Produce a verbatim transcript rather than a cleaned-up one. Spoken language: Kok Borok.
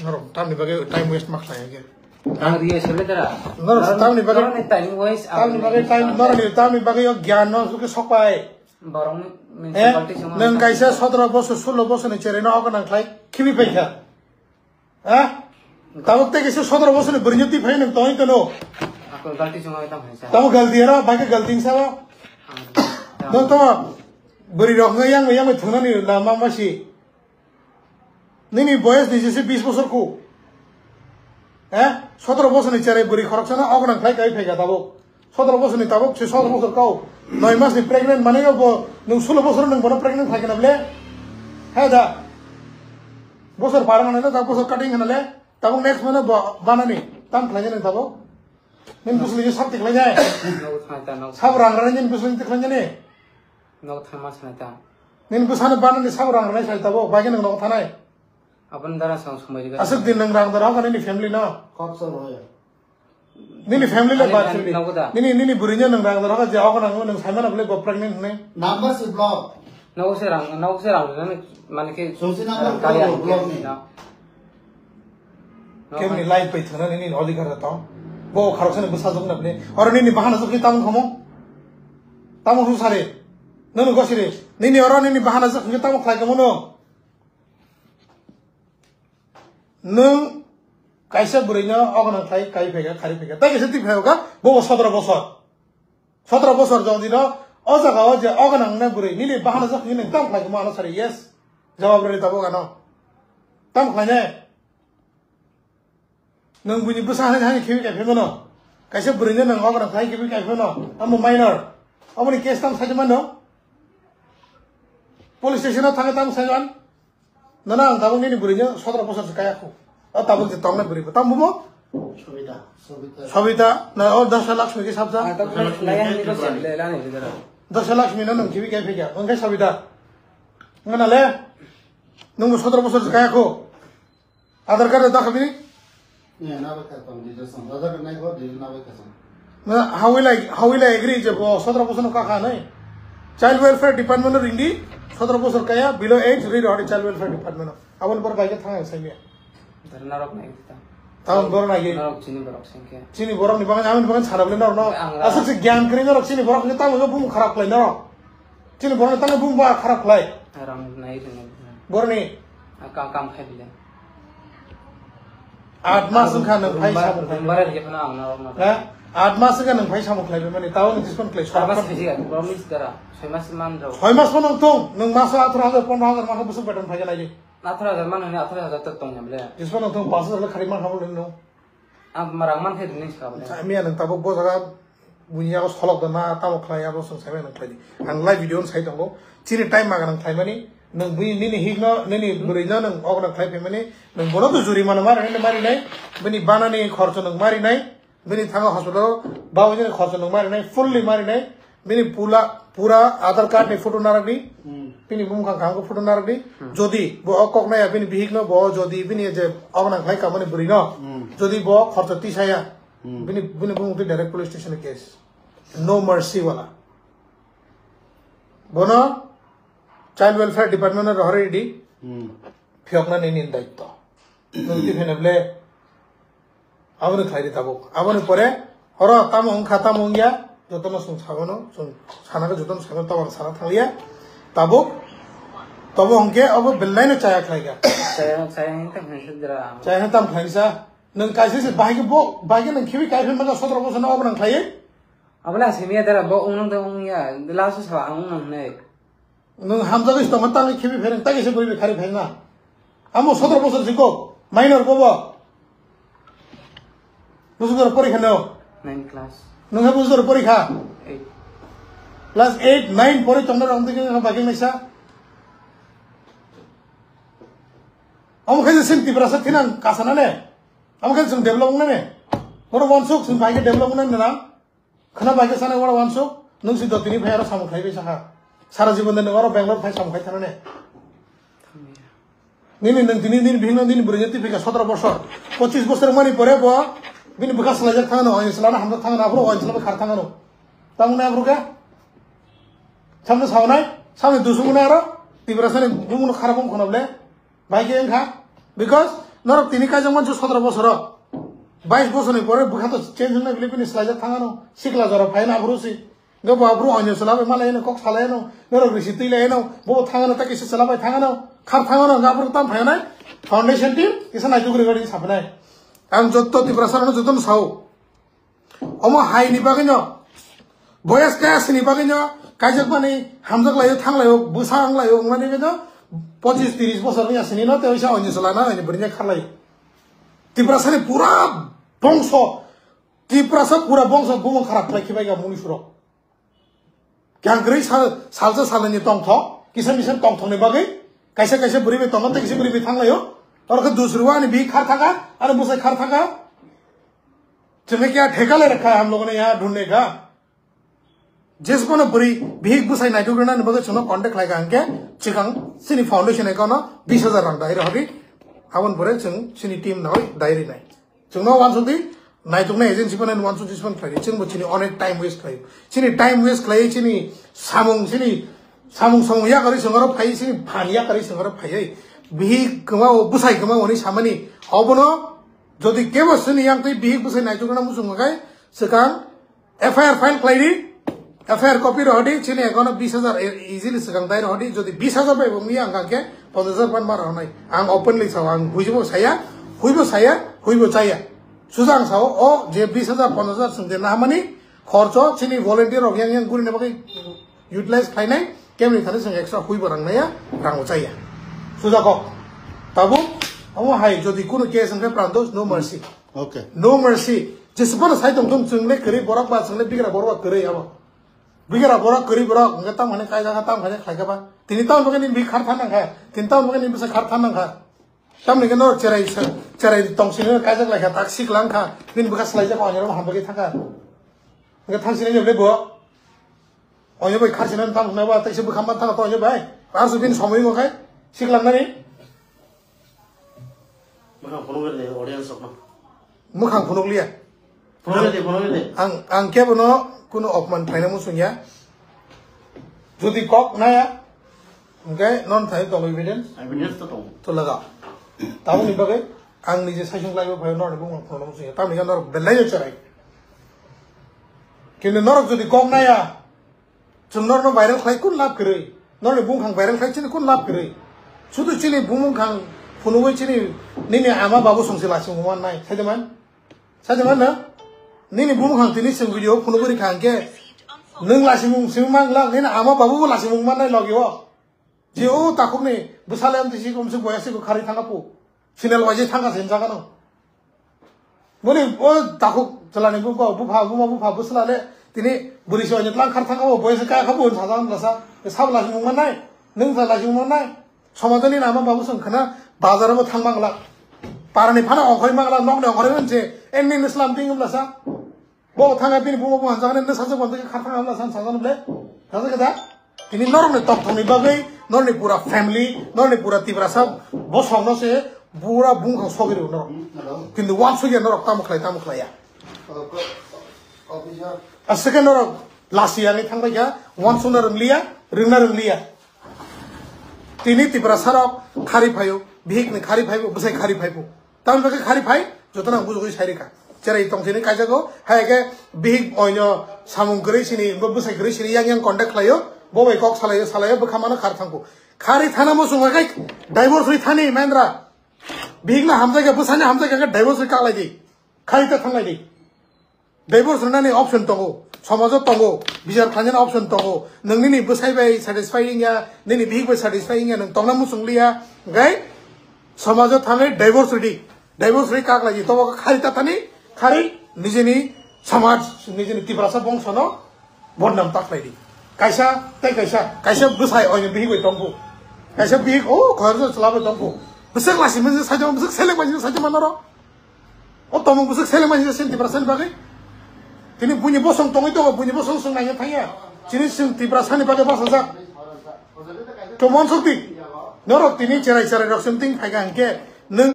Norok tamni bagwi time waste ma khlai khe. Ang riya sele dara. Norok tamni bagwi, norokni time waste, tamni bagwi time, norokni tamni bagwi o gyan no suke sokpai. Borok ni Eh? Municipality chungo Nang tang kaisa khe. Sotro bosor, sulo bosor ni cherai no ogo nang khlai khibi paikha. Eh? Tabuk tei kaisa sotro bosor ni bwrwi no twi phai nang tongwi tono. Ako galti chungo tang khe sa. Tamo galti aro, bai khe galti sa ba. Ang No to bwrwi rok ngai yang yang thunani lama masi. Nini boyes ni jese bis bosor ku. Eh? Sotro bosor ni cherai bwrwi khoroksa no ogo nang khlai kai phaikha tabuk. Sotro bosor ni tabuk se sotro bosor kau. Noi mas ni pregnant mane yo bo nung sulo bosor nung bono pregnant khai kana ble. Hai da. Bosor parang na tabuk bosor cutting kana le. Tabuk next mane bo banani. Tam khlai nang tabuk. Nin bosor ni sab tikhlai nai. Nogo thang ta, nogo. Sab rang rani nin bosor ni tikhlai nai. Nogo thang ma sanai ta. Nin bosor ni banani sab rang rani sai tabuk. Bai khe nung nogo thanai. Aboni dara sang somai riga. Aswk din nwng rang dara hoka nini family no? Kok sa roya. Nini family le Ani bad ani family. Nogo da. Nini, nini bwrwi no nwng rang dara hoka je hoka nang nwng saimano bole bo pregnant hwnwi. Number si block. Nogo se rang, nogo se rang nani mane ke Sungsi number kali block, ani block ke ni. Na. Nogo Kemni man- life bai thana nini odhikar da tong. Bo kharok sani bwsa jok na bole. Oro nini bahana jok ni tamung khomo. Tamung hu sare. Nono gosiri. Nini oro nini bahana jok ni tamung khlai khomo no. Nwng kaisa bwrwino ogonang khlai kai phaikha, khari phaikha. Tai kaisa twi phaikha, bo bo sotro bosor. Sotro bosor jodi no o jaga o je ogonang wngnai bwrwi, nini bahana jak hwnwi nwng tam khlai khe mo ano sari, yes. Jawab rwdi tabuk ano. Tam khlai ne? Nwng buini bwsa hai hai khibi kai phaimano. Kaisa bwrwino nwng ogonang khlai khibi kai phaimano. Amo minor. Amoni case tam sai mano. Police station o thangwi tam sai man. Nana ang tabuk nini bwrwi no sotro bosor se kaya khu. O tabuk je tongna bwrwi bo. Tam bumo? Sobita. Sobita. Sobita. Na o Dasha Lakshmi ke sabja. Ah, tabuk lai, lai, lai, lai, lai, lai, lai, lai. Dasha Lakshmi no nung kibi kai phikya. Wngke Sobita. Ngana le. Nung bo sotro bosor se kaya khu. Aadhaar card da khabini? Ni na ba ka tong di song. Aadhaar card nai ko di na ba ka song. Na, how will I, how will I agree je bo sotro bosor no kakha nai? Child Welfare Department no ringdi, sotro bosor kaya, below age, ri rodi Child Welfare Department no. Aboni bor bai khe thang ang saimya. Dar narok nai ta. Tamo bor nai ge. Narok chini borok sengke. Chini borok ni bagan, amin bagan sarap le narok no. Ang ra- Asuk se gyan kri narok chini borok ni tamo bum kharap le narok. Chini borok ni tamo bum ba kharap le. Rang nai ri nai. Borni. Kam, kam khai bile. Aat mas wngkha nwng phai samung khlai. Bara di khana ang na rok na. Ha? Aat mas wngkha nwng phai samung khlai mani tao nwng dispon khlai. Soi mas bisi ga, promise dara. Soi mas man rok. Soi mas phano tong, nwng maso atharo hajar, pondro hajar makha bwswk beton phai khe nai di. Atharo hajar man hwnwi atharo hajar tak tong ya bile. Dispon tong paanch hajar khari man habo nwng. Ang marang man khai rini sa bile. Miya nwng tabuk bo jaga Buini yago solok da na tamo khlai abo chwng saimano khlai di. Ang live video no sai tongo. Chini time ma ganang khlaimani. Nwng bui nini hik no, nini bwrwi no nwng ogono khlai phaimani. Nwng bono to jurimana mari nai, mari nai. Bini banani khorcho nwng mari nai. Bini thango hospital o bawi nini khorcho nwng mari nai. Fully mari nai. Bini pula, pura Aadhaar card ni photo narak di. Hmm. Bini bumung kang kang photo narak di. Hmm. Jodi bo o kok naya bini bihik no bo jodi bini je ogono khlai kamani bwrwi no. Hmm. Jodi bo khorcho tisaya. Hmm. Bini, bini bumung twi direct police station case. No mercy wala. Bono Child Welfare Department no rohorwi di. Hmm. Phiyokna nini daitto. Nwng twi phene ble. Aboni khlai di tabuk. Aboni pore oro tamo wngkha tamo wngya. Jotono chwng sabono, chwng sana khe jotono sabono tabang sana thangya. Tabuk. Tobo hwnkhe abo belai no chaya khlai kha. Chaya, chaya hwnkhe hwnkhe dra. Chaya hwnkhe tam khlai sa. Nwng kaisa se bahai khe bo, bahai khe nwng khibi kai phi mano sotro bosor no obo nang khlaiwi? Abo le asimiya dara bo wngnang de wngya, last o sa ang wngnang hinwi. Nwng hamjagwi se tongma tangwi khibi phereng, tagwi se bwrwi bai khari phereng na. Amo sotro bosor si kok, minor bo bo. Bosor porikha no? Nine class. Nwng ha bosor porikha? Eight. Class eight, nine pori tongna rong dikhe bagwi naisa. Omo khe sin Tiprasa thinang kasana ne. Amo khe chwng develop wngnani. Oro wansuk chwng bai khe develop wngnani na. Khna bai khe sanai oro wansuk. Nwng si dotini phai aro samung khlai bai sakha. Sara jibon de nwng oro Bangalore phai samung khai thanani. Nini nwng tini nini bihikno nini bwrwi twi phikha sotro bosor. Pochis bosor mani pore bo bini bwkha swlaijak thangno, oini swlana hamjak thangno, aphuru oini swlana khar thangno. Tamoni aphuru khe? Samno saunai, samni dusung wngnai aro. Tiprasani bumungno kharap wng khwna ble. Bai khe wngkha, because Norok tini kaijak mansu sotro bosoro. Bais bosorni pore bwkha to change wngnai bile bini swlaijak thangano. Sikla jora phaina aphuru si. Hwnkhe bo aphuru onyo swlabai malaino kok salaino. Norok risi twi laino. Bo thangano ta kisa swlabai thangano. Khar thangano hwnkhe aphuru tam phainai. Foundation team kisa naitugri gari sapnai. Ang jotto Tiprasa rokno jotono sao. Omo hai ni bagwi no, boyas kaya sini bagwi no, kaijak mani hamjak layo, thang layo, bwsa ang layo, wngmani bagwi no, pochis tiris bosor ni asini no, tei oisa onyo swlana, onyo bwrwi kharlai. Tiprasa ni pura bongso, Tiprasa pura bongso bumung kharap khlai khibai ga muni surok. Kyang kwrwi sal, salsa salnwini tongthok, kisa misa tongthokni bagwi, kaisa kaisa bwrwi bai tongo, tei kisa bwrwi bai thanglaio. Oro khe dusrwani bihik khar thaka, ani bwsai khar thaka. Chwngno kya theka le rakha ham logo ne ya dhunne ga. Jesbono bwrwi bihik bwsai naitugranani bagwi chwngno contact khlai kha hwnkhe, chikang chini foundation account no bis hajar rang dai rohdi. Aboni pore chwng chini team no dai rinai. Chwngno uansukdi, naituknai agency phano uansuk jisman khlai di. Chwngbo chini onek time waste khlai. Chini time waste khlai, chini samung, chini samung samung yakarwi chwng oro phai, chini phan yakarwi chwng oro phai. Bihik kwmao, bwsai kwmao hwnwi samani. Obono jodi kebo chini yang twi bihik bwsai naitukna muchung khe swkang F I R file khlai di. F I R copy rohdi, chini account o bis hajar e-, easily swkang dai rohdi. Jodi bis hajar bai bo wngya hwnkha khe ponchash hajar ban ma rohornai. Ang openly sao, ang huibo saya, huibo saya, huibo chaya. Suja ang sao, o je bis hajar, ponchash hajar chwng je nahamani khorcho, chini volunteer rok yang yang gurina bagwi utilize khlainai, kemni thani chwng extra huibo rang naiya, rang bo chaya. Suja kok. Tabuk, omo hai jodi kunu case hwnkhe pranto, no mercy. Okay. No mercy. Jesubano sai tongthung chwng le kwrwi borok ba chwng le bigra borok ba kwrwi abo. Bigra borok kwrwi borok hwnkhe tamo hwnwi kaijak kha, tamo hwnwi khlai kha ba. Tini tamo bagwi nini bihik khar thang nang kha. Tini tamo bagwi nini bwsa khar thang nang kha. Tamni hwnkhe norok cherai sa, cherai tong sini kaijak lai kha, tak sik lang kha. Bini bwkha swlaijak kha, onyorok ham bagwi thang kha. Hwnkhe thang sini le bo. Onyo bai khar sini tamo hwnwi ba, tei se bwkha man thang kha to onyo bai. Arsu bini somoi wngkha sik lang nani. Mwkhang phunuk rw de audience rokno. Mwkhang phunuk liya. Phunuk rw de, phunuk rw de. Ang, ang kebono kuno opman khlaina muchung ya. Jodi kok naya, hwnkhe non thai tongo evidence. Evidence to tongo. To laga. Tabukni bagwi ang nije saisung laibo phaio norni bumung phunukna muchung ya. Tamni norok belai no cherai. Kintu norok jodi kok naya, Chwng norokno viral khlai kun lab kwrwi. Norni bumung khang viral khlai chini kun lab kwrwi. Sudu chini bumung khang phunugwi chini nini ama babu songsi lasing mannai. Saidaman? Saidaman na? Nini bumung khang tini chwng video phunugwi rikha hwnkhe nwng lasing mung simi mangla, nini ama babu bo lasing mung mannai logi o. Je o takhukni bwsale amtwi si komse boya si kharwi thangkha pu. Sinal waje thangkha se jaga no. Boni o takhuk chalani bu bu bupha buma bupha bwsla le tini bwrwi se oinit lang khar thangkha bo boya se kaya kha bu sajang lasa. Sab lasing mung mannai. Nwng sa lasing mung mannai. Somajoni nama babu song khana bazar bo thang mangla. Parani phana ongkhoi mangla nokni ongkhoi mangse. Enni nislam ting lasa. Bo thangkha bini buma buma hanjaknai, nw sajak bo hanjakhe kha thangkha wngla san sajak nw ble. Sajak khe da? Tini norokni tongthokni bagwi, norokni pura family, norokni pura Tiprasa bosongno se pura bumkhang sogwi rw norok. Kintu wansukya norok tamo khlai, tamo khlaiya. Aswkhe norok lasi yangwi thangbai kha, wansukna rwngliya, rwngna rwngliya. Tini Tiprasa rok khari phaio, bihik ni khari phaibo, bwsai khari phaibo. Tamni bagwi khari phai, jotono ang bujugwi sai rikha. Cherai tong sini kaijago, hai khe bihik oino samung kwrwi sini, bo bwsai kwrwi sini yang yang contact khlaio, bo bai kok salaio, salaio, bwkha mano khar thangkhu. Khari thana muchung khe divorce ri thani Mahendra. Bihik no hamjai khe, bwsai no hamjai khe divorce ri kaklai di. Khari ta thanglai di. Divorce rwnani option tongo, somajo tongo, bichar khlainani option tongo. Nwng nini bwsai bai satisfy wngya, nini bihik bai satisfy wngya, nwng tongna muchung liya, hwnkhe somajo thangwi divorce rwdi. Divorce rwi kak lai di, tobo khari ta thani, khari nijini somaj, nijini Tiprasa bongsono bodnam ta khlai di. Kaisa tei kaisa, kaisa bwsai oino bihik bai tongkhu. Kaisa bihik o khoroksa chwla bai tongkhu. Bwswk lasi mwnsi saijak, bwswk seleng bai saijak manaro. O tomung bwswk seleng mani chini Tiprasani bagwi. Tini buini bosong tongwi tongo, buini bosong chwng naina thangya. Chini chwng Tiprasani bagwi bachajak. Chomon sokti. Norok tini cherai cherai rok chwng ting phaikha hwnkhe nwng